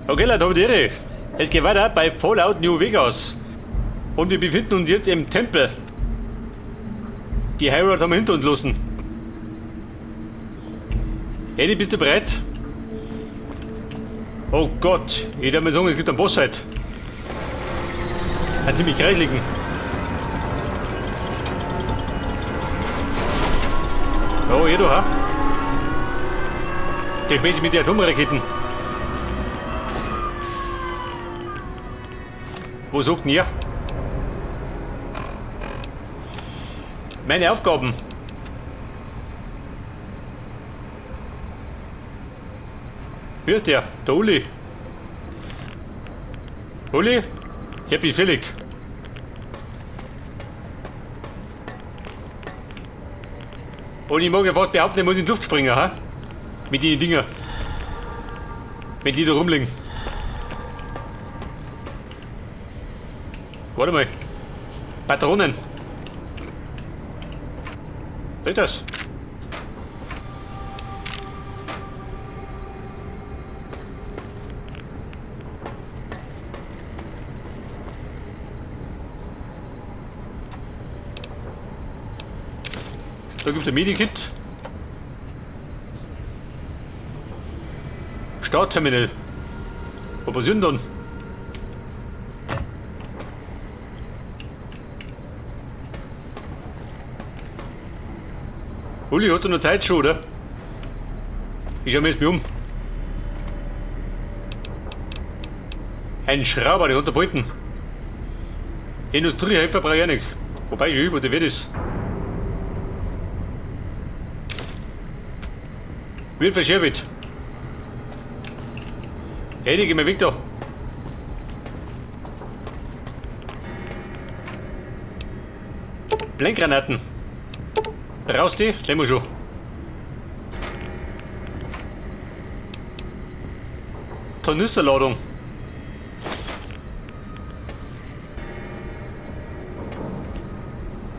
Okay, Leute, habe die Ehre. Es geht weiter bei Fallout New Vegas. Und wir befinden uns jetzt im Tempel. Die High Road haben wir hinter uns lassen. Eddie, bist du bereit? Oh Gott, ich darf mir sagen, es gibt einen Bossfight. Ein ziemlich kreisligen. Oh, ihr da, ha? Der spielt mit den Atomraketen. Wo sagt denn ihr? Meine Aufgaben. Wie ist der? Der Uli. Uli? Ich bin Felix. Und ich mag ja fast behaupten, ich muss in die Luft springen, ha? Mit den Dinger. Wenn die da rumliegen. Warte mal. Patronen. Was ist das? Da gibt's ein Medikit. Startterminal. Was passiert denn dann? Uli hat doch noch Zeit schon, oder? Ich schau mir jetzt mal um. Ein Schrauber, der hat der Beuten. Industriehelfer brauche ich auch nicht. Wobei ich über, der wird es. Wird verscherbelt. Hey, die geh mal weg da. Blendgranaten. Brauchst du die? Nehmen wir schon. Tornisterladung.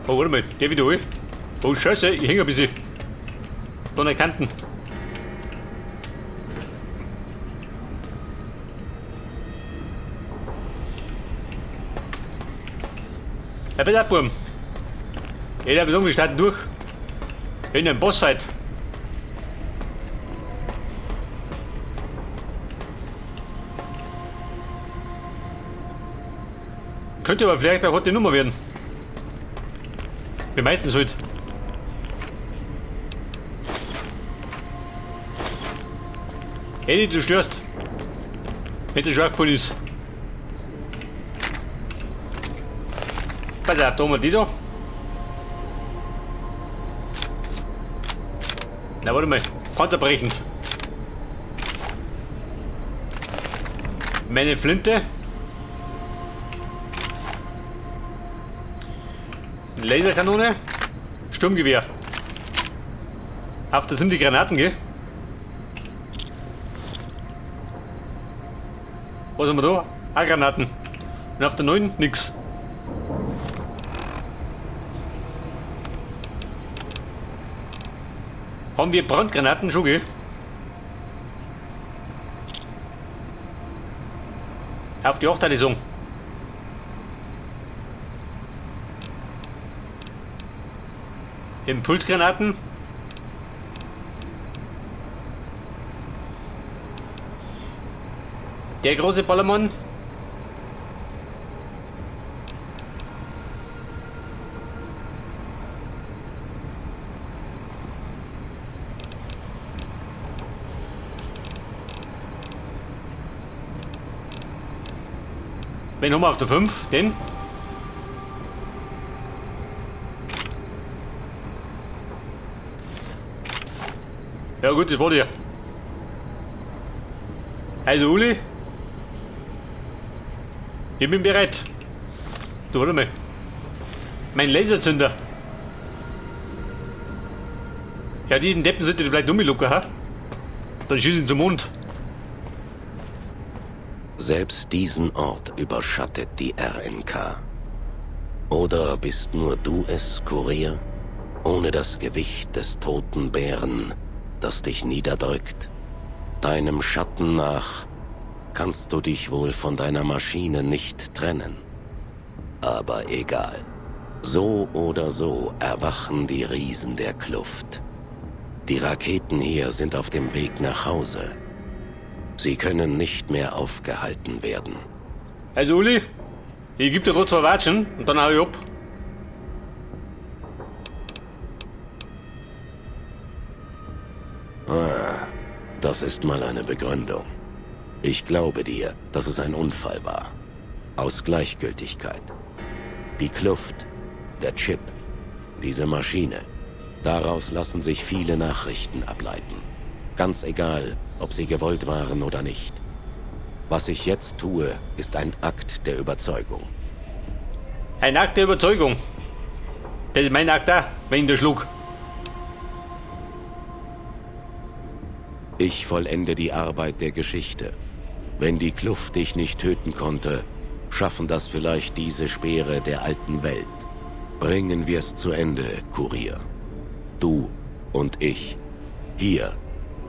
Oh, warte mal, der wieder holen. Oh, Scheiße, ich häng ein bisschen. Da an den Kanten. Ja, bitte, Burm. Ich hab gesagt, wir starten durch. In einem Bossfight. Könnte aber vielleicht auch heute die Nummer werden. Wie meistens halt. Eddie, du störst. Wenn du schon aufgefallen ist. Pass auf, da haben wir die da. Na, warte mal. Panzerbrechend. Meine Flinte. Laserkanone. Sturmgewehr. Auf, das sind die Granaten, gell? Was haben wir da? Auch Granaten. Und auf der 9 nix. Haben wir Brandgranaten schon, gell? Auf die 8 hatte ich sagen. Impulsgranaten. Der große Ballermann. Wen haben wir auf der 5? Den? Ja gut, das war der. Also Uli, ich bin bereit. Du, warte mal. Mein Laserzünder. Ja, diesen Deppen sollte ich vielleicht umlocken, ha? Dann schießen sie zum Mond. Selbst diesen Ort überschattet die RNK. Oder bist nur du es, Kurier? Ohne das Gewicht des toten Bären, das dich niederdrückt? Deinem Schatten nach kannst du dich wohl von deiner Maschine nicht trennen. Aber egal. So oder so erwachen die Riesen der Kluft. Die Raketen hier sind auf dem Weg nach Hause. Sie können nicht mehr aufgehalten werden. Also Uli, ich geb dir grad zwei Watschen und dann hau ich ab. Ah, das ist mal eine Begründung. Ich glaube dir, dass es ein Unfall war. Aus Gleichgültigkeit. Die Kluft, der Chip, diese Maschine. Daraus lassen sich viele Nachrichten ableiten. Ganz egal, ob sie gewollt waren oder nicht. Was ich jetzt tue, ist ein Akt der Überzeugung. Ein Akt der Überzeugung. Das ist mein Akt da, wenn ich da schlug. Ich vollende die Arbeit der Geschichte. Wenn die Kluft dich nicht töten konnte, schaffen das vielleicht diese Speere der alten Welt. Bringen wir's zu Ende, Kurier. Du und ich. Hier,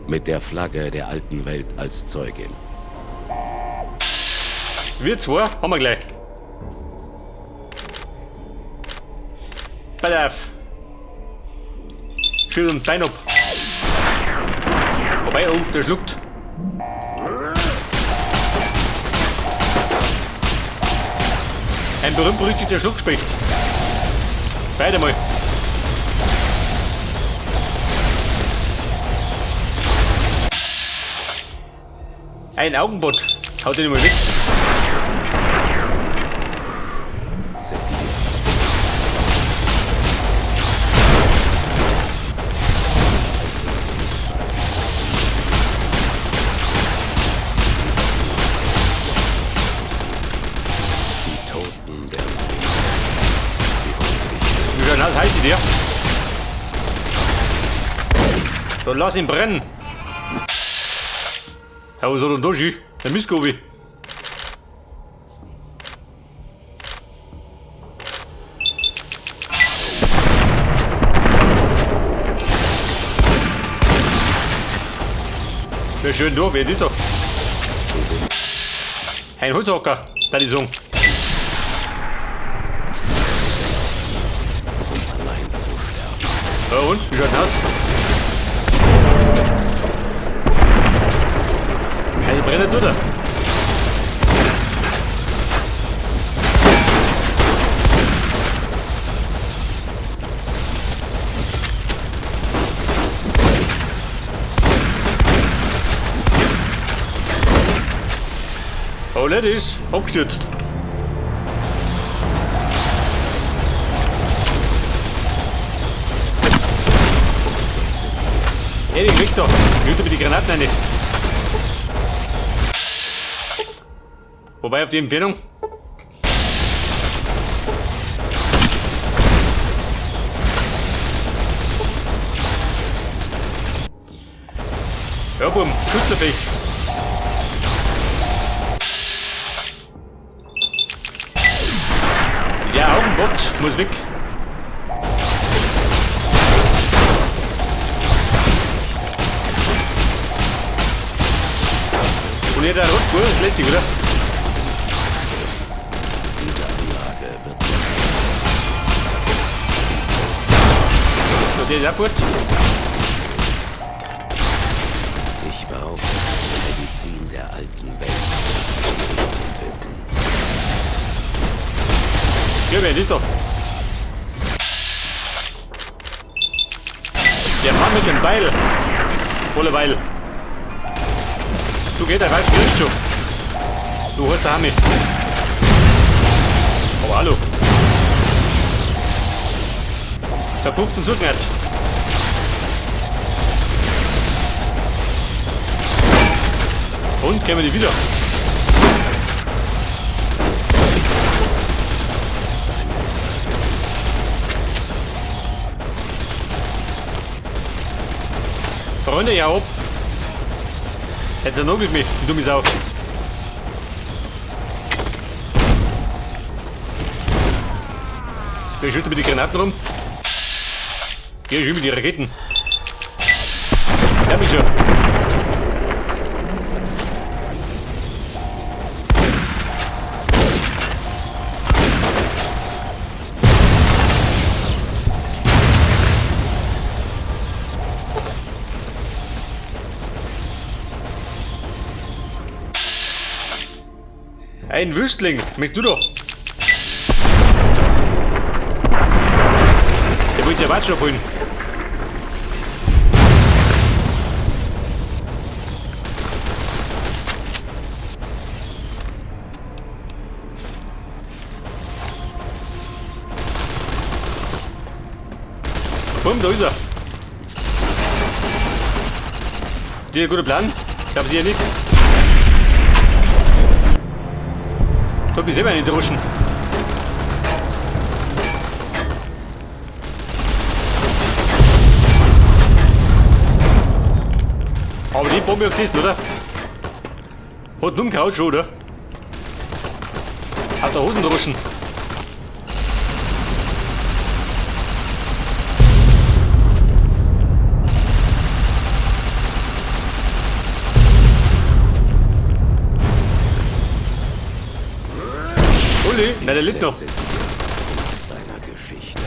mit der Flagge der alten Welt als Zeugin. Wir zwei haben wir gleich. Pass auf. Schön und Bein ab. Wobei, oh, der schluckt. Ein berühmt-berüchtigter Schluckspecht. Beide mal. Ein Augenbott. Haut den mal weg. Die Toten der Sie holen dich Wie schön heißt die dir? So, lass ihn brennen. Ja, was soll denn da schön? Der Mistgobi. Ja, schön durch, wer ist da? Ein Holzhocker, da die sagen. um allein zu sterben. Ja, und? Wie schaut denn aus? Ja, die brennen tut er. Oh, Ladies, abgestürzt. Hey, den weg da. Ich mit die Granaten rein. Wobei auf die Entfernung. Ja, Buben, Schützenfecht. Der Augenbott muss weg. Und jeder Rotspur ist lästig, oder? Diese Anlage wird So, der ist auch fort. Ich brauche die Medizin der alten Welt, um dich zu töten. Ja, wer ist da? Der Mann mit dem Beil. Alleweil. Du geht, der weiß nicht schon. Du hast Hami. Aber hallo. Verpufft und zugenäht. Und kämen die wieder? Freunde, ja ab. Jetzt nagelt mich, die dumme Sau. Wer schüttet mit den Granaten rum? Geh schön mit den Raketen. Ja, mich schon. Ein Wüstling. Möchtest du doch? Der wollte ja Watschen abholen. Bumm, da ist er. Dir ein guter Plan? Ich glaube sicher nicht. Da bin ich selber nicht ruschen. Aber die Bombe hat gesessen, oder? Hat dumm gehauen schon, oder? Hat der Hosen druschen. Uli, nein, der lebt noch. Deiner Geschichte.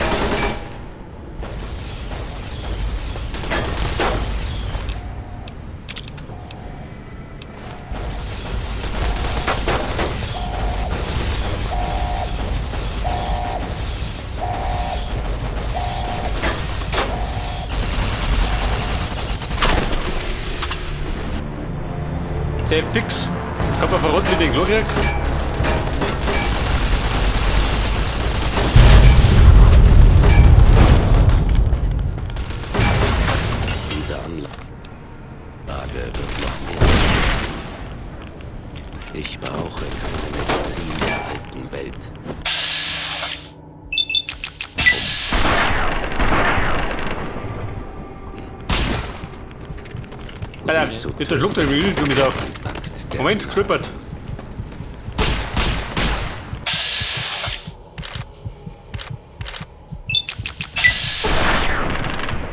Sehr fix. Kann man verrotten mit den Glorek. Diese Anlage wird noch mehr nützen. Ich brauche keine Medizin der alten Welt. Alter, ist der Schluck der Mühle, du mich auch. Moment, gestolpert.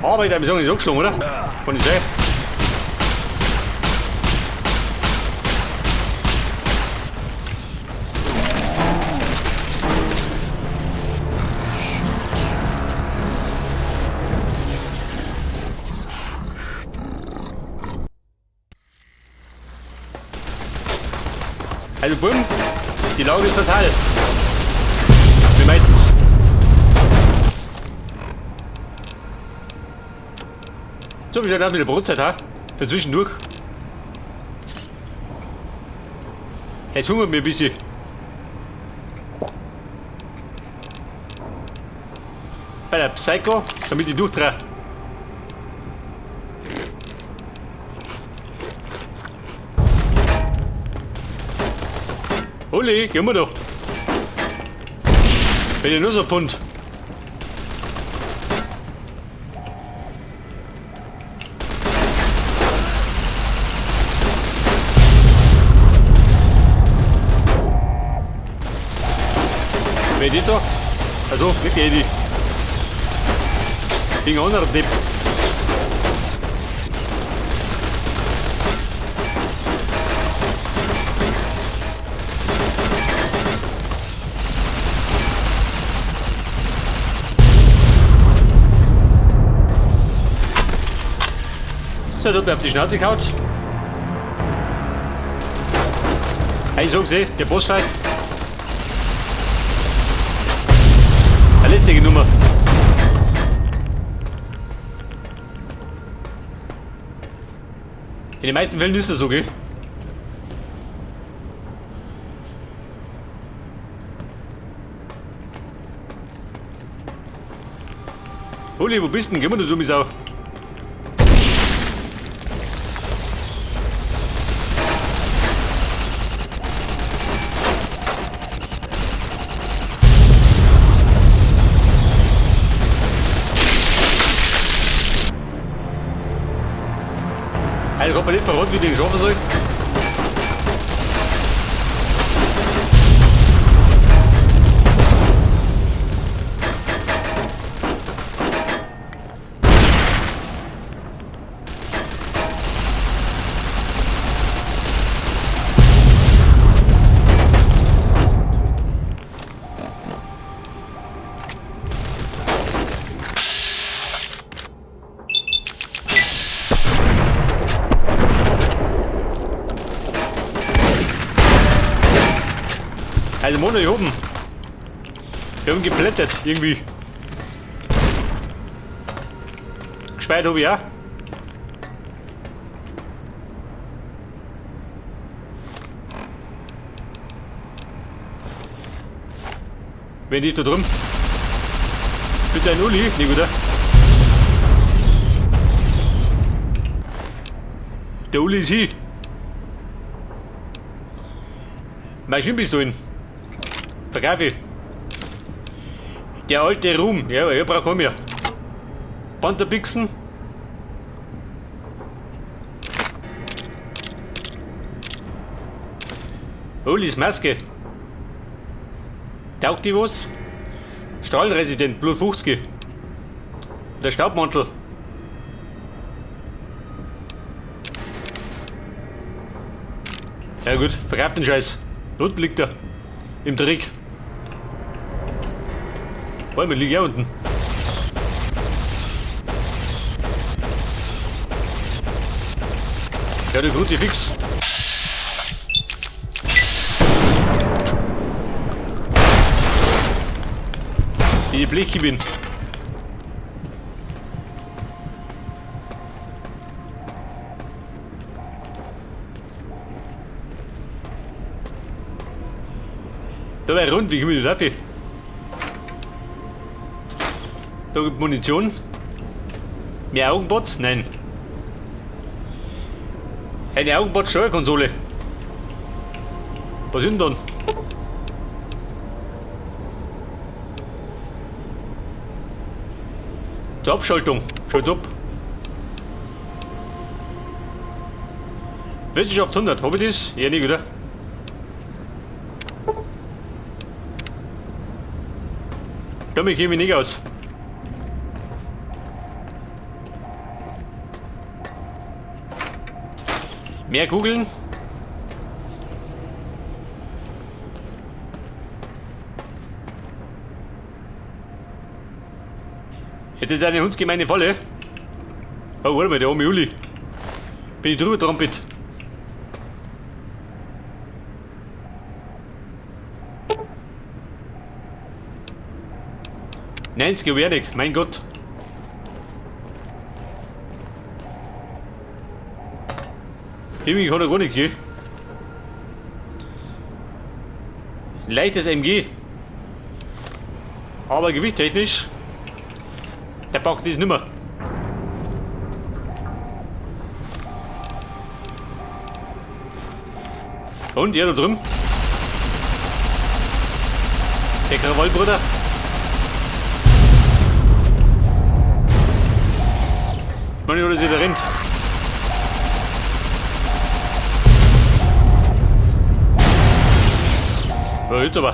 Aber ich habe sagen, ist angeschlagen, oder? Kann ich sein. Also bumm, die Lage ist fatal. Wie meistens. So, wie gesagt, mit der Brotzeit, ha? Für zwischendurch. Jetzt hungert mir ein bisschen. Bei der Psycho, damit ich durchdrehe. Uli, gehen wir doch. Wenn ich nur so Pfund. Wer die da? Also, nicht die. Gegen anderer Depp. So, da hat mir auf die Schnauze gehauen. Ich sag's eh, der Bossfight. Eine lästige Nummer. In den meisten Fällen ist das so, gell? Uli, wo bist denn? Geh mal, du dumme Sau. Also, kann man nicht verraten, wie den schaffen soll. Also Mono, ich hab ihn. Wir haben geplättet, irgendwie. Gespeichert hab ich auch. Wen ist da drüben? Bitte ein Uli? Nee, oder? Der Uli ist hier. Maschinenpistolen. Verkaufe ich. Der alte Ruhm. Ja, ich brauche auch mehr. Pantherpixen. Ulis Maske. Taugt die was? Strahlenresistent, plus 50. Der Staubmantel. Ja gut, verkauft den Scheiß. Unten liegt er. Im Dreck. Warte mal, liegt ja unten. Ja, der Kruzifix. Die Bleche bin. Da war rund, wie komme ich da dafür? Da gibt Munition. Mehr Augenbots? Nein. Eine Augenbot-Steuerkonsole. Was ist denn dann? Zur Abschaltung. Schalt ab. Wissenschaft 100. Hab ich das? Ja, nicht, oder? Damit käme ich nicht aus. Mehr Kugeln. Jetzt ist eine hundsgemeine Falle. Oh, warte mal, der arme Uli. Bin ich drüber trampelt. Nein, es geht nicht, mein Gott. Irgendwie kann er gar nicht gehen. Leichtes MG. Aber gewichttechnisch, der packt das nimmer. Und er da drüben? Der Krawallbruder. Meine, oder sie da rennt. Ja, jetzt aber.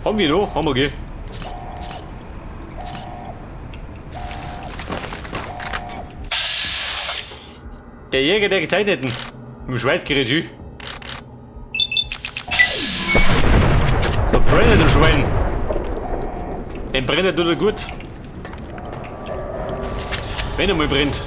Haben wir noch? Haben wir, gell? Der Jäger der Gezeichneten. Mit dem Schweißgerät, schön. So, brennt du Schwein. Den brennt tut er gut. Wenn er mal brennt.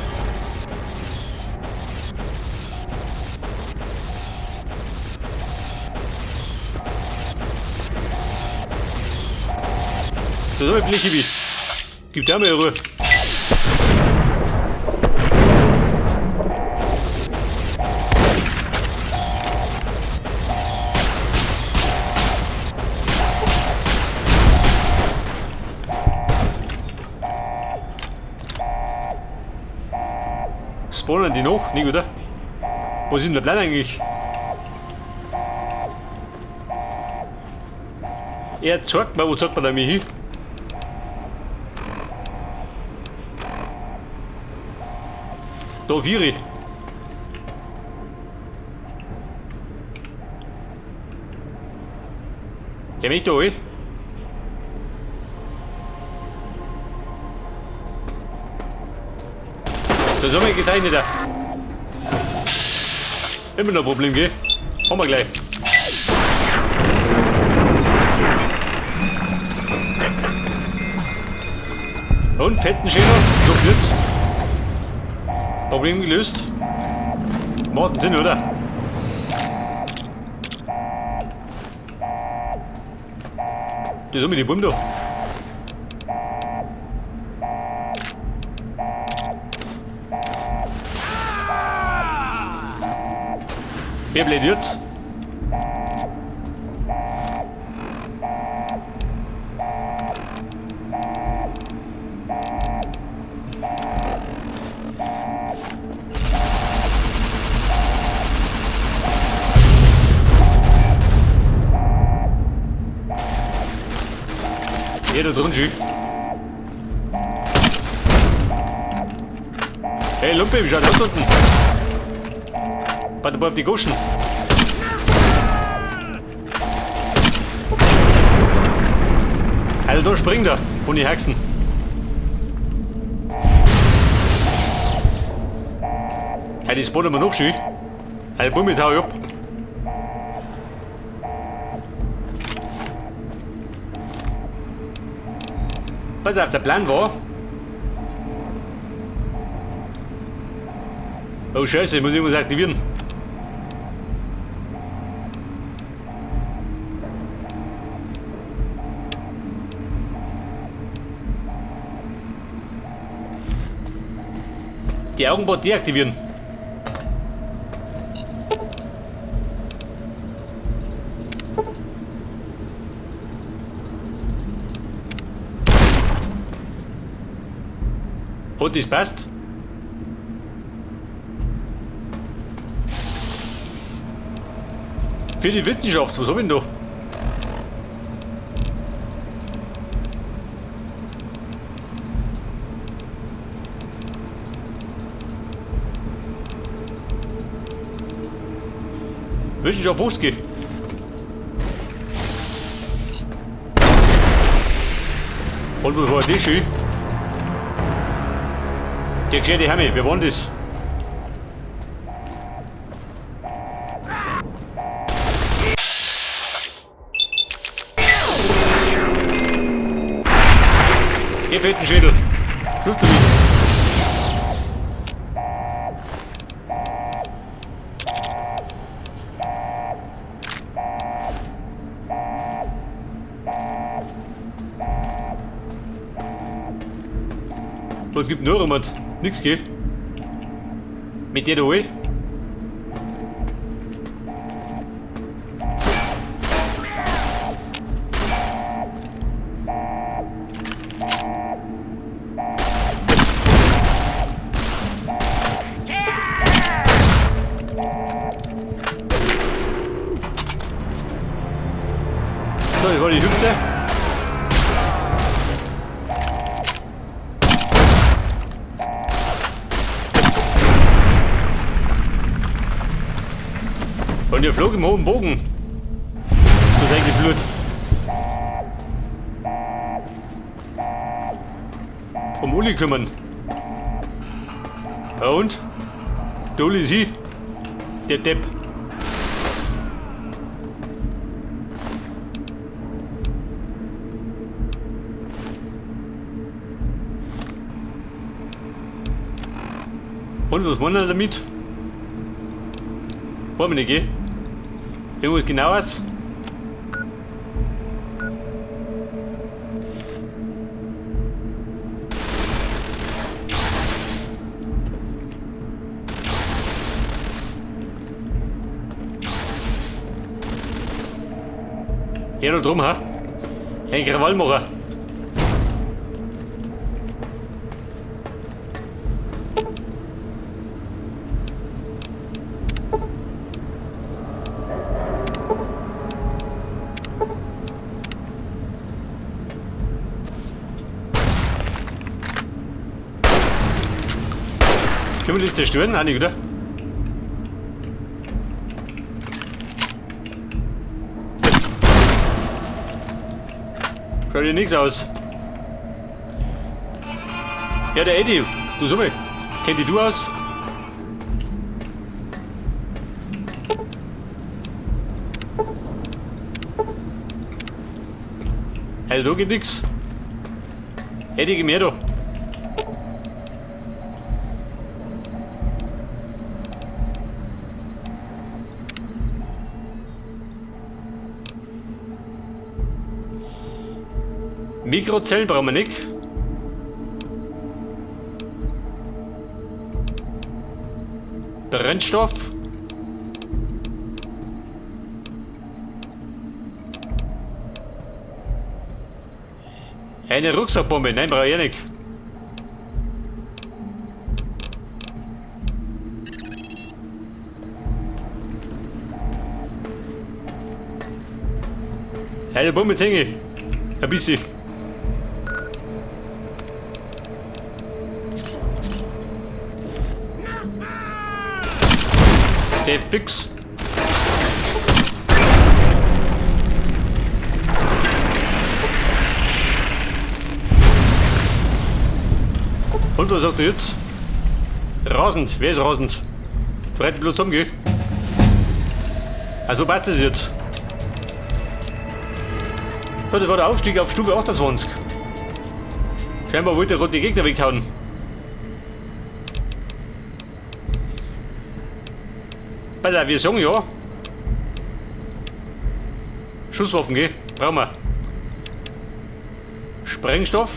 Das ist aber Blechibi. Gib da mal Ruhe. Spawnen die noch? Nicht, oder? Was ist denn der Plan eigentlich? Er zeigt mir, wo zeigt man da mich hin? Da vier. Der mich da, eh? Das haben wir gezeichnet da. Immer noch ein Problem, gell? Haben wir gleich. Und fetten Schädel, doch jetzt. Problem gelöst. Macht Sinn, oder? Das ist mit die Bum da. Wer bleibt jetzt? Hier da drin, schön. Hey Lumpe, wie schaut aus unten? Warte mal auf die Goschen. Also da springt er von die Haxen. Hey, die spawnen wir noch schön. Hey, Bumm, hau ich ab. Pass auf, der Plan war. Oh Scheiße, ich muss irgendwas aktivieren. Die Augenbot deaktivieren. Und das passt. Für die Wissenschaft, was hab ich denn da? Wissenschaft 50. Und was war das schön? Der gescheite Heime, wer war denn das? Ihr fetten Schädel. Schluss damit. Was gibt noch jemand? Nix, gell? Mit der da hoch? So, das war die Hüfte. Und der flog im hohen Bogen. Das ist eigentlich blöd. Um Uli kümmern. Ja und? Der Uli sie. Der Depp. Und was wollen wir damit? Wollen wir nicht, gell? Irgendwas genaues? Ja, da drum, ha? Ein Krawallmacher. Können wir das zerstören? Auch nicht, oder? Schaut ja nichts aus. Ja, der Eddie, du Summe. Kennt die du aus? Also da geht nix. Eddie, geh mir da. Mikrozellen brauchen wir nicht. Brennstoff. Eine Rucksackbombe, nein, brauche ich nicht. Eine Bombe hänge ich. Ein bisschen. Der fix. Und was sagt er jetzt? Rasend. Wer ist rasend? Du rennt bloß um, gell? Also passt es jetzt. So, das war der Aufstieg auf Stufe 28. Scheinbar wollte er gerade die Gegner weghauen. Pass auf, wir sagen ja. Schusswaffen, gell? Brauchen wir. Sprengstoff.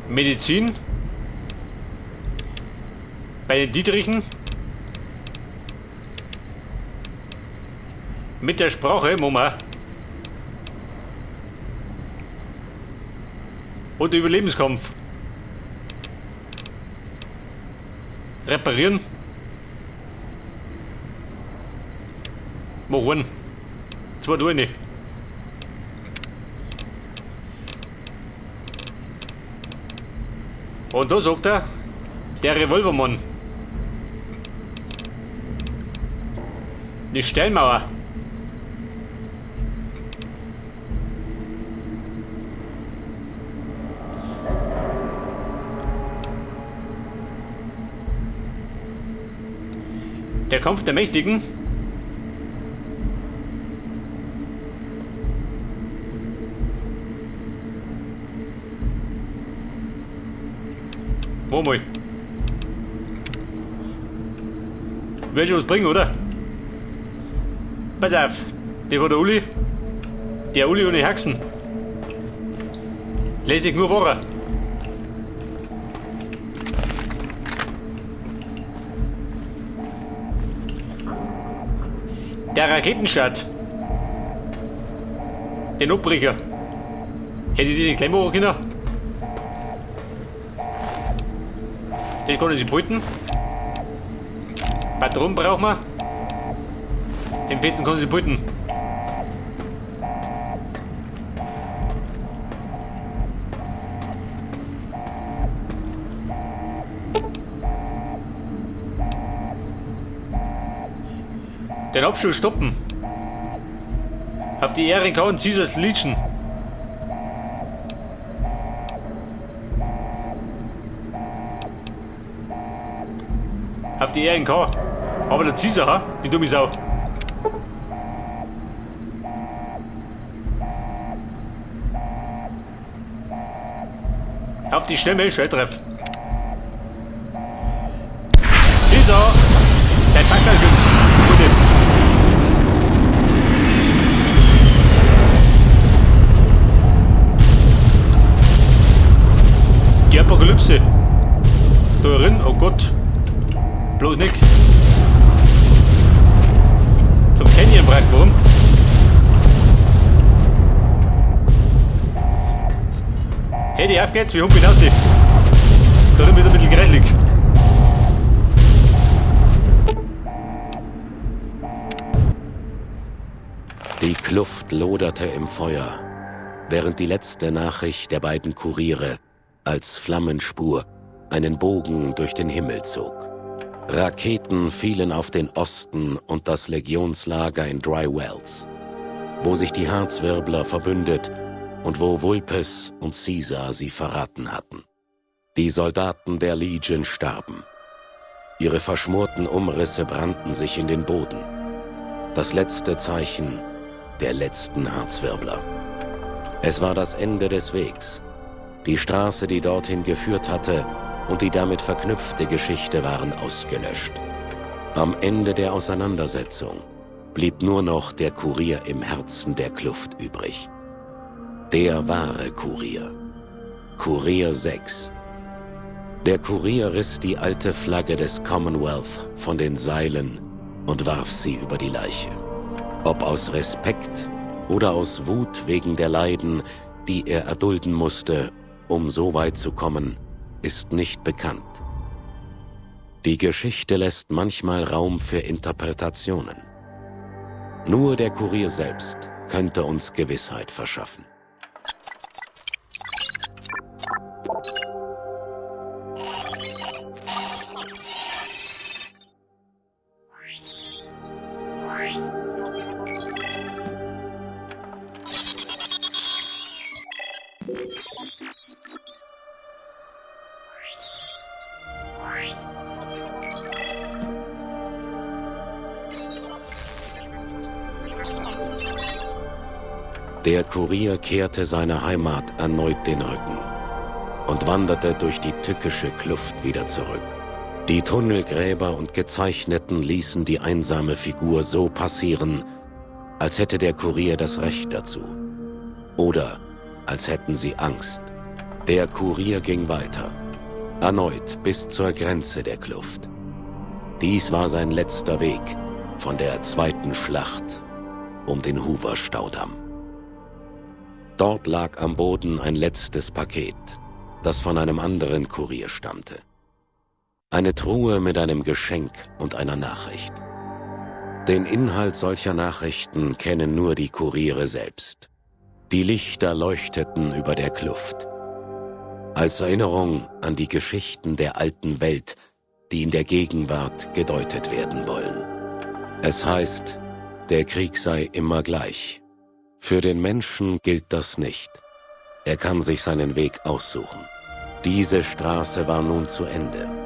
Medizin. Bei den Dietrichen. Mit der Sprache, Mama. Und Überlebenskampf. Reparieren. Mach einen. Zwei tue ich nicht. Und da sagt er, der Revolvermann. Die Steinmauer. Der Kampf der Mächtigen. Wo mal? Wird schon was bringen, oder? Pass auf, der war der Uli. Der Uli ohne Haxen. Lese ich nur Wahrer. Der Raketenstart. Den Abbrecher. Hätte ich die nicht gleich machen können? Das kann ich nicht behalten. Patronen brauchen wir. Den fetten kann ich behalten. Den Abschuss stoppen. Auf die RNK und Caesars Legion. Auf die RNK. Aber der Caesar, ha? Die dumme Sau. Auf die Stämme, Scheißdreff. Caesar! Dein Packer kommt. Die Apokalypse. Da drin, oh Gott. Bloß nicht. Zum Canyon-Wrack, warum? Hey, die auf geht's, wir humpen hinaus. Da drin wird ein bisschen grellig. Die Kluft loderte im Feuer, während die letzte Nachricht der beiden Kuriere als Flammenspur einen Bogen durch den Himmel zog. Raketen fielen auf den Osten und das Legionslager in Dry Wells, wo sich die Harzwirbler verbündet und wo Vulpes und Caesar sie verraten hatten. Die Soldaten der Legion starben. Ihre verschmorten Umrisse brannten sich in den Boden. Das letzte Zeichen der letzten Harzwirbler. Es war das Ende des Wegs. Die Straße, die dorthin geführt hatte, und die damit verknüpfte Geschichte waren ausgelöscht. Am Ende der Auseinandersetzung blieb nur noch der Kurier im Herzen der Kluft übrig. Der wahre Kurier. Kurier 6. Der Kurier riss die alte Flagge des Commonwealth von den Seilen und warf sie über die Leiche. Ob aus Respekt oder aus Wut wegen der Leiden, die er erdulden musste, um so weit zu kommen, ist nicht bekannt. Die Geschichte lässt manchmal Raum für Interpretationen. Nur der Kurier selbst könnte uns Gewissheit verschaffen. Der Kurier kehrte seiner Heimat erneut den Rücken und wanderte durch die tückische Kluft wieder zurück. Die Tunnelgräber und Gezeichneten ließen die einsame Figur so passieren, als hätte der Kurier das Recht dazu. Oder als hätten sie Angst. Der Kurier ging weiter, erneut bis zur Grenze der Kluft. Dies war sein letzter Weg von der zweiten Schlacht um den Hoover-Staudamm. Dort lag am Boden ein letztes Paket, das von einem anderen Kurier stammte. Eine Truhe mit einem Geschenk und einer Nachricht. Den Inhalt solcher Nachrichten kennen nur die Kuriere selbst. Die Lichter leuchteten über der Kluft. Als Erinnerung an die Geschichten der alten Welt, die in der Gegenwart gedeutet werden wollen. Es heißt, der Krieg sei immer gleich. Für den Menschen gilt das nicht. Er kann sich seinen Weg aussuchen. Diese Straße war nun zu Ende.